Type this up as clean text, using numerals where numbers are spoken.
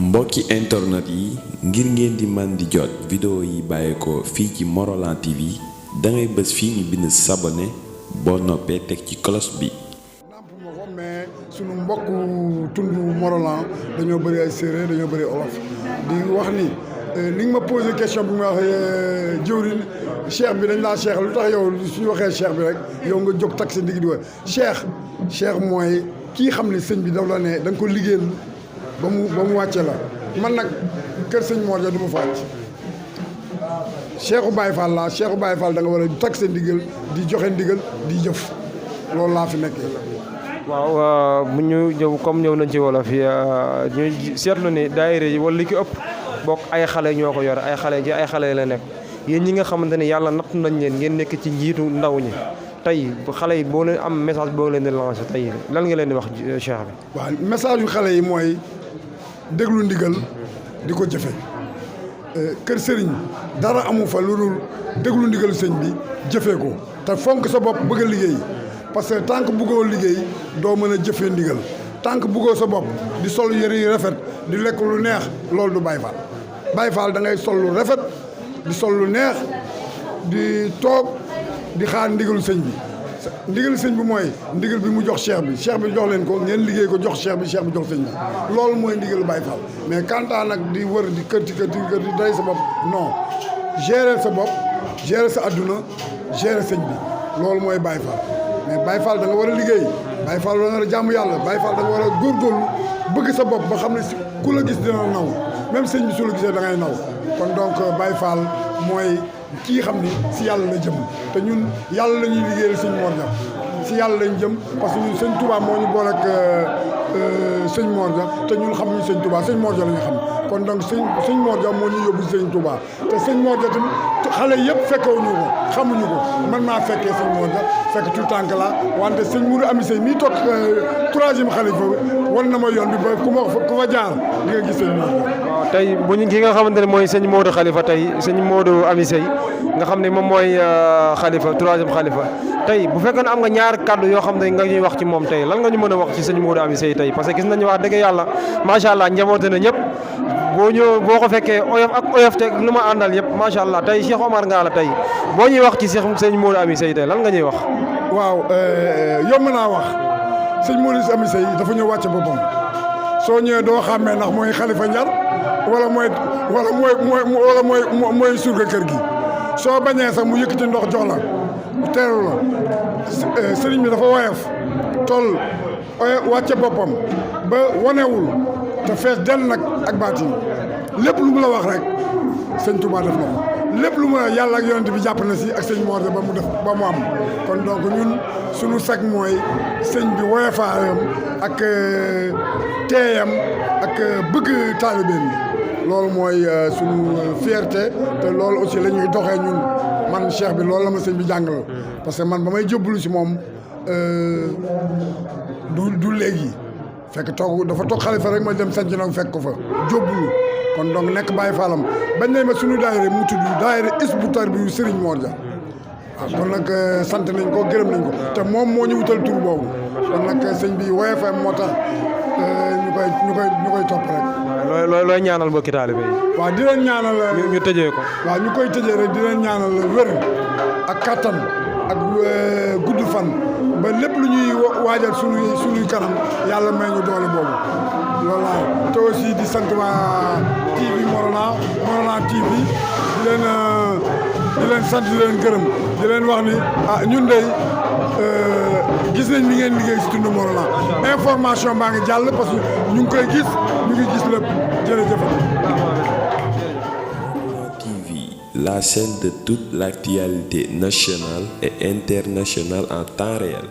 mbokki internet yi ngir ngeen di man di jot vidéo yi bàyyeekoo fii ci Morolan TV dangay bës fii ñu bind s'abonner boo noppee teg ci cloche bi. namp ma ko mais sunu mbokku tund Morolan dañoo bëri ay séeréer dañoo bëri olof di wax ni li nga ma posé question bi ma wax jëwriñ cheikh bi dañ laa cheikh lu tax yow suñu waxee cheikh bi rek yow nga jóg tak sa ndigg di wax cheikh mooy kii xam ne sëñ bi daf la ne da nga ko liggéeyal ba mu wàcce la man nag kër sëñ Mor Dia du ma fa wàcc Cheikhu Baye Fall laa Cheikhu Baye Fall da nga war a tag sa ndigal di joxe ndigal di jëf loolu laa fi nekkee. waaw bu ñu ñëw comme ñëw nañ ci wolof yi ñu seetlu ni daayira yi wala li ki ëpp bokk ay xale ñoo ko yor ay xale la nekk yéen ñi nga xamante ne yàlla natt nañ leen ngeen nekk ci njiitu ndaw ñi tey xale yi boo leen am message boo leen di lancé tey lan nga leen di wax cheikh bi. waaw message yu xale yi mooy déglu ndigal di ko jëfe kër sëriñ dara amu fa lu dul déglu ndigal sëñ bi jëfee ko te fonk sa bopp bëgg a liggéey parce que tant que bëggoo liggéey doo mën a jëfee ndigal tant que bëggoo sa bopp di sol yëre yu rafet di lekk lu neex loolu du Baye Fall Baye Fall da ngay sol lu rafet di sol lu neex di toog di xaar ndigalu sëñ bi ndigal sëñ bi mooy ndigal bi mu jox cheikh bi jox leen ko ngeen liggéey ko jox cheikh bi jox sëñ bi loolu mooy ndigalu Baye Fall mais kantaa nag di wër di kër ci kër di day sa bopp non gérer sa bopp gérer sa adduna gérer sëñ bi loolu mooy Baye Fall mais Baye Fall da nga war a liggéey Baye Fall da nga war a jàmm yàlla Baye Fall da nga war a góorgóorlu bëgg sa bopp ba xam ne si ku la gis dina naw même sëñ bi su la gisee da ngay naw kon donc Baye Fall mooy kii xam ni si yàlla la jëm te ñun yàlla la ñuy liggéeyal sëñ Mor Dia si yàlla lañ jëm parce que ñun sëñ Touba moo ñu boole ak sëñ Mor Dia te ñun xam ñu sëñ Touba sëñ Mor Dia la ñu xam kon donc sëñ Mor Dia moo ñu yóbbu sëñ Touba te sëñ Mor Dia tamit xale yëpp fekkewuñu ko xamuñu ko man maa fekkee sëñ Mor Dia fekk tout tànk la wante sëñ Mourou Ami Sey mii toog troisième xalifa war na ma yoon bi ba ku fa jaar di nga gis sëñ Mor Dia. waaw tey bu ñu ki nga xamante ne mooy sëñ Modou Khalifa tey sëñ Modou Ami Sey nga xam ne moom mooy xalifa troisième xalifa tey bu fekkee ne am nga ñaar kàddu yoo xam ne nga ñuy wax ci moom tey lan nga ñu mën a wax ci sëñ Modou Ami Sey tey parce que gis nañu wax dëgg yàlla macha allah njaboote na ñëpp boo ko fekkee oyof ak oyof te lu ma àndal yëpp macha allah tey Cheikh Omar Ngalla tey boo ñuy wax ci sëñ Modou Ami Sey tey lan nga ñuy wax. waaw yomb naa wax sëñ Modou Ami Sey dafa ñëw wàcce boppam soo ñëwee doo xàmmee ndax mooy xalifa njar wala mooy surga kër gi soo bañee sax mu yëkkati ndox jox la teeru la sëriñ bi dafa woyof toll wàcce boppam ba wanewul te fees del nag ak baatin lépp lu mu la wax rek sëñ Touba def na ko lépp lu mu la yàlla ak yonent bi jàpp na si ak sëñ Mor Dia ba mu def ba mu am kon donc ñun suñu sag mooy sëñ bi woyofaayam ak teeyam ak bëgg taalibeem bi loolu mooy suñu fierté te loolu aussi la ñuy doxee ñun man cheikh bi loolu la ma sëñ bi jàngal parce que man ba may jébbalu si moom du léegi fekk dafa toog xalifa rek ma dem sanc nag fekk ko fa jébbalu kon donc nekk Baye Fallam bañ nañ ma suñu daayira mu tudd daayira Hizbut Tarqiyyah Serigne Mor Dia waaw kon nag sant nañ ko gërëm nañ ko te moom moo ñu wutal tur boobu kon nag sëñ bi woyofam moo tax ñu koy topp rek. looy ñaanal mbokki taalibe yi. waaw di leen ñaanal. ñu tëjee ko. waaw ñu koy tëjee rek di leen ñaanal wér ak kattan ak gudd fan ba lépp lu ñuy waajal suñuy kanam yàlla may ñu doole boobu loolu laa te aussi di sant waa TV Morolan TV di leen sant di leen gërëm di leen wax ni ñun dey gis nañ li ngeen liggéey si tund Morolan information baa ngi jàll parce que ñu ngi koy gis ñu ngi gis lépp jërëjëf. Morolan TV, la chaîne de toute l'actualité nationale et internationale en temps réel.